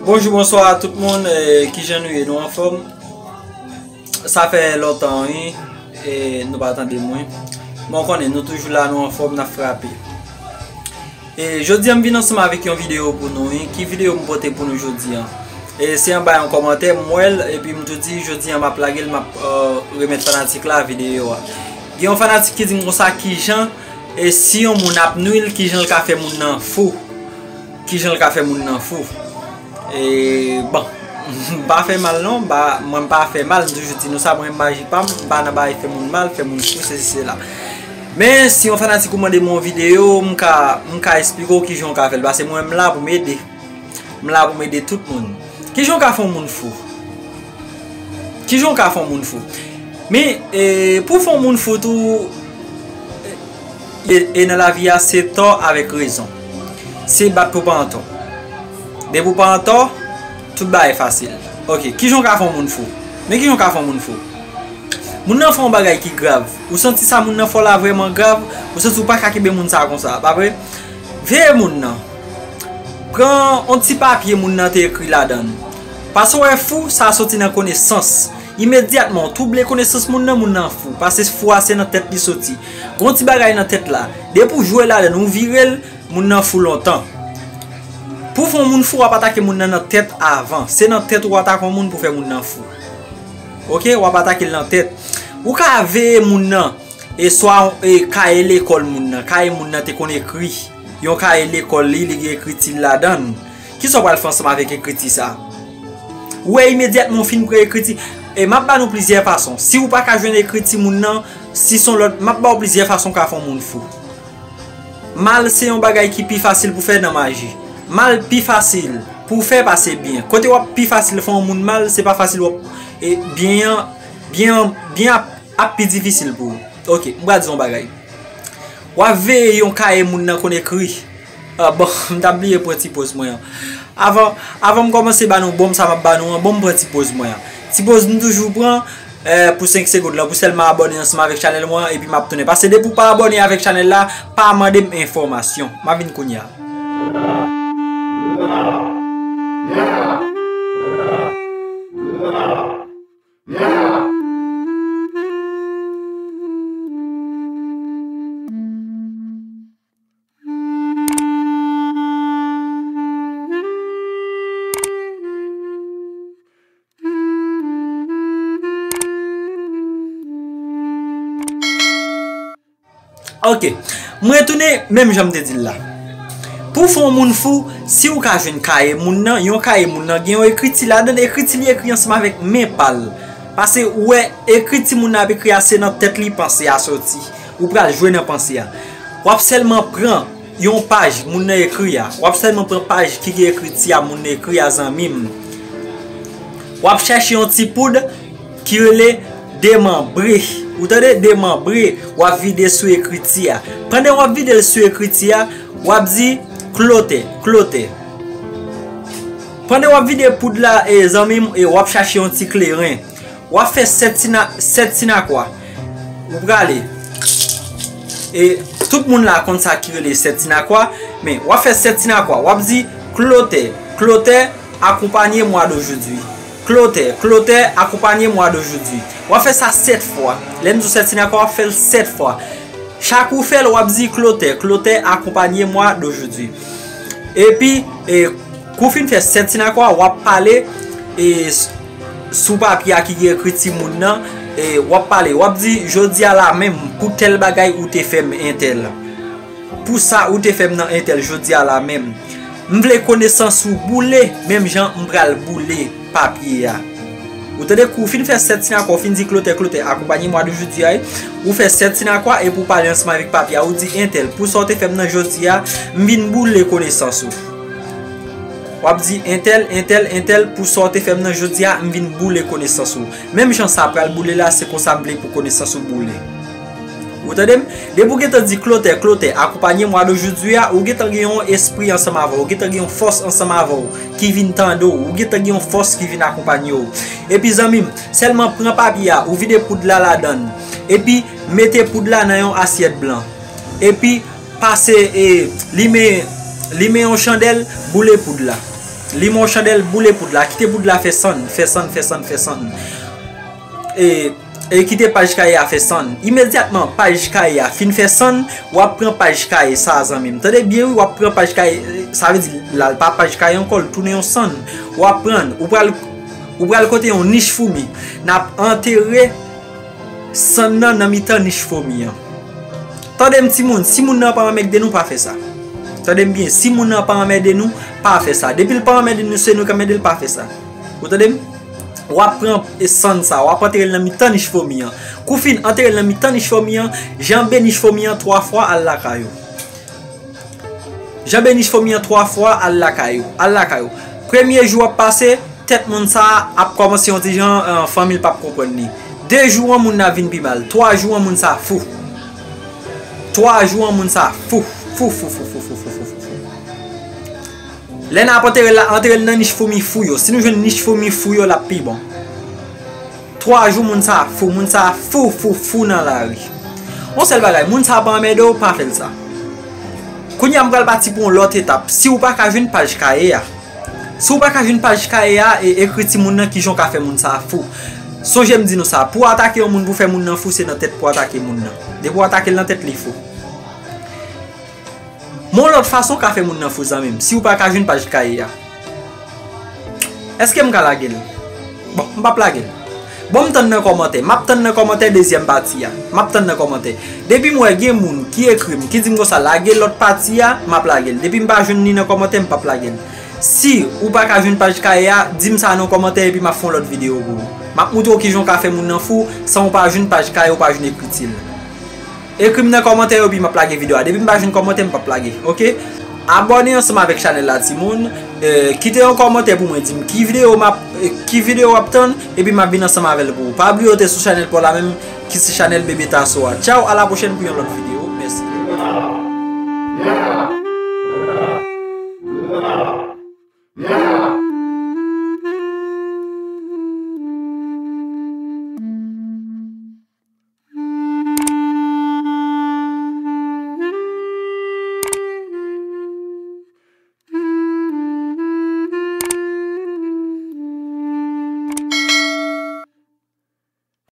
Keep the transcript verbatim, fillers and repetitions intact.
Bonjou, bonswa a tout moun, eh, kijan nou ye? Nou anfòm? Sa fè lontan, wi, eh, nou pa tande m, wi. Bon, konnen, nou toujou la, nou anfòm, n ap frape. E jodi a, m vin ansanm avèk yon videyo pou nou, wi. Ki videyo m pote pou nou jodi a? E se anba yon kòmantè, m wè l, epi m tou di, jodi a, m ap lage l, m ap, eh, remèt fanatik la videyo a. Gen yon fanatik ki di m konsa, kijan, e si yon moun ap nwi l, kijan l ka fè moun nan fou? Kijan l ka fè moun nan fou? E, bon, m pa fè mal non, m pa, mwen m pa fè mal, m toujou di nou sa, mwen maji pa m, m pa nan bagay fè moun mal, fè moun fou, sesi sela. Men, si yon fanatik ou mande m yon videyo, m ka, m ka esplike w kijan w ka fè l, paske mwen m la pou m ede. M la pou m ede tout moun. Kijan w ka fè yon moun fou? Kijan w ka fè yon moun fou? Men, e, pou fè yon moun fou tou, e, e nan lavi a, se tò avèk rezon. Se bat pou pa an tò. Depi w pa an tò, tout bagay fasil. Ok, kijan w ka fè yon moun fou? Men kijan w ka fè yon moun fou? Moun nan fè yon bagay ki grav. Ou santi sa moun nan fè w la vrèman grav, ou santi ou pa ka kenbe moun sa konsa, pa vre? Veye moun nan. Pran yon ti papye moun nan te ekri ladan l. Paske w wè fou, sa soti nan konesans. Imedyatman, w twouble konesans moun nan, moun nan fou. Paske fou a se nan tèt li soti. Gon ti bagay nan tèt la. Depi w jwe ladan l, ou vire l, moun nan fou lontan. Pou w fè yon moun fou, w ap atake moun nan nan tèt avan. Se nan tèt ou atake yon moun pou fè moun nan fou. Ok, w ap atake l nan tèt. Ou ka veye moun nan, e swa, e kaye lekòl moun nan, kaye moun nan te konn ekri. Yon kaye lekòl li, li gen ekriti l ladan l. Kisa w pral fè ansanm avèk ekriti sa? Ou wè imedyatman w fin pran ekriti, e m ap ba nou plizyè fason. Si w pa ka jwenn ekriti moun nan, si se yon lòt, m ap ba w plizyè fason w ka fè yon moun fou. Mal se yon bagay ki pi fasil pou fè nan maji. Mal pi fasil pou fè pase byen. Kote w ap pi fasil fè yon moun mal, se pa fasil w ap, e, byen an, byen an, byen ap, ap pi difisil pou ou. Ok, m pral di yon bagay. W ap veye yon kaye moun nan konn ekri. Ah, bon, m t ap bliye pran ti poz mwen an. Avan, avan m kòmanse ba nou bonm sa m ap ba nou an, bon, m pran ti poz mwen an. Ti poz m toujou pran, eh, pou senk segond la, pou sèlman abòne ansanm avèk chanèl mwen an, epi m ap tounen. Paske depi w pa abòne avèk chanèl la, pa mande m enfòmasyon. M ap vin kounye a. Ok, m retounen menm jan m te di l la. Pou fè yon moun fou, si w ka jwenn kaye moun nan, yon kaye moun nan gen yon ekriti ladan l, ekriti li ekri ansanm avèk men pa l. Paske ou wè, ekriti moun nan ap ekri a, se nan tèt li panse a soti. Ou pral jwe nan panse a. W ap sèlman pran yon paj moun nan ekri a. W ap sèlman pran paj ki gen ekriti a moun nan ekri a, zanmi m. W ap chèche yon ti poud ki rele demanbre. Ou tande? Demanbre. W ap vide sou ekriti a. Pandan w ap vide l sou ekriti a, w ap di klotè, klotè. Pandan w ap vide poud la, e, zanmi m, e, w ap chache yon ti kleren. W ap fè sèt tina-, sèt tinakwa. Ou prale. E tout moun la konn sa ki rele sèt tinakwa, men w ap fè sèt tinakwa. W ap di, klotè, klotè, accompagnez-moi d'aujourd'hui. Klotè, klotè, accompagnez-moi d'aujourd'hui. W ap fè sa sèt fwa. Lè m di w sèt tinakwa, w ap fè l sèt fwa. Chak ou fè l, w ap di, klotè, klotè, accompagnez-moi d'aujourd'hui. Epi, e, kou w fin fè sèt tinakwa, w ap pale, e, s-, sou papye a ki gen ekriti moun nan, e, w ap pale, w ap di, jodi a la menm, pou tèl bagay ou te fè m entèl. Pou sa ou te fè m nan entèl jodi a la menm. M vle konesans ou boule, menm jan m pral boule papye a. Ou tande, kou w fin fè sèt tinakwa, w fin di klotè, klotè, accompagnez-moi d'aujourd'hui a, ou fè sèt tinakwa epi w pale ansanm avèk papye a, ou di entèl, pou sa w te fè m nan jodi a, m vin boule konesans ou. W ap di entèl, entèl, entèl, pou sa w te fè m nan jodi a, m vin boule konesans ou. Menm jan sa pral boule la, se konsa m vle pou konesans ou boule. Ou tande m? Depi w gentan di klotè, klotè, accompagnez-moi d'aujourd'hui a, ou gentan gen yon espri ansanm avè w, ou gentan gen yon fòs ansanm avè w ki vin tande w, ou gentan gen yon fòs ki vin akonpanye w. Epi zanmi m, sèlman pran papye a, ou vide poud la ladan l. Epi mete poud la nan yon asyèt blan. Epi pase, e, limen, limen yon chandèl, boule poud la. Limen yon chandèl, boule poud la, kite poud la fè sann, fè sann, fè sann, fè sann. E, e kite paj kaye a fè sann. Imedyatman paj kaye a fin fè sann, w ap pran paj kaye sa, zanmi m. Tande byen wi, w ap pran paj kaye, sa vle di l al pa paj kaye ankò, l tounen yon sann. W ap pran, ou pral, ou pral kote yon nich foumi. N ap antere sann nan nan mitan nich fomi an. Tande m timoun, si moun nan pa anmègde nou, pa fè sa. Tande m byen, si moun nan pa anmède nou, pa fè sa. Depi l pa anmède nou, se nou k anmède l, pa fè sa. Ou tande m? W ap pran sann sa, w ap antere l nan mitan nich fomi an. Kou fin antere l nan mitan nich fomi an, janbe nich fomi an twa fwa, al lakay ou. Janbe nich fomi an twa fwa, al lakay ou. Al lakay ou. Premye jou w ap pase, tèt moun sa a ap kòmanse yon ti jan, eh, fanmi l p ap konprann li. De jou an, moun nan vin pi mal. Twa jou an, moun sa a fou. Twa jou an, moun sa a fou. Fou, fou, fou, fou. Lè n ap antere l la, antere l nan nich fomi fou yo. Si nou jwenn nich fomi fou yo, l ap pi bon. Twa jou, moun sa a fou. Moun sa a fou, fou, fou nan lari. Yon sèl bagay, moun sa a pa anmède w, pa fè l sa. Kounye a, m pral pati pou yon lòt etap. Si w pa ka jwenn paj kaye a, si w pa ka jwenn paj kaye a, e ekri timoun nan kijan w ka fè moun sa a fou. Sonje m di nou sa, pou w atake yon moun, pou fè moun nan fou, se nan tèt pou w atake moun nan. Depi w atake l nan tèt, li fou. Men yon lòt fason w ka fè moun nan fou, zanmi m, si w pa ka jwenn paj kaye a. Èske m ka lage l? Bon, m p ap lage l. Bon, m tann nan kòmantè. M ap tann nan kòmantè dezyèm pati a. M ap tann nan kòmantè. Depi m wè gen moun ki ekri m, ki di m konsa, lage lòt pati a, m ap lage l. Depi m pa jwenn li nan kòmantè, m p ap lage l. Si ou pa ka jwenn paj kaye a, di m sa nan kòmantè epi m ap fè yon lòt videyo pou ou. M ap moutre w kijan w ka fè moun nan fou san w pa jwenn paj kaye, w pa jwenn ekriti l. Ekri m nan kòmantè yo, epi m ap lage videyo a. Depi m pa jwenn kòmantè, m p ap lage, oke? Abòne ansanm avèk chanèl la, timoun. Eh, kite yon kòmantè pou mwen, di m ki videyo m ap, eh, ki videyo w ap tann, epi m ap vin ansanm avè l pou ou. Pa bliye w te sou chanèl pa w la menm, ki se chanèl Bebe Tasso a. Tchaw, a la pwochèn pou yon lòt videyo.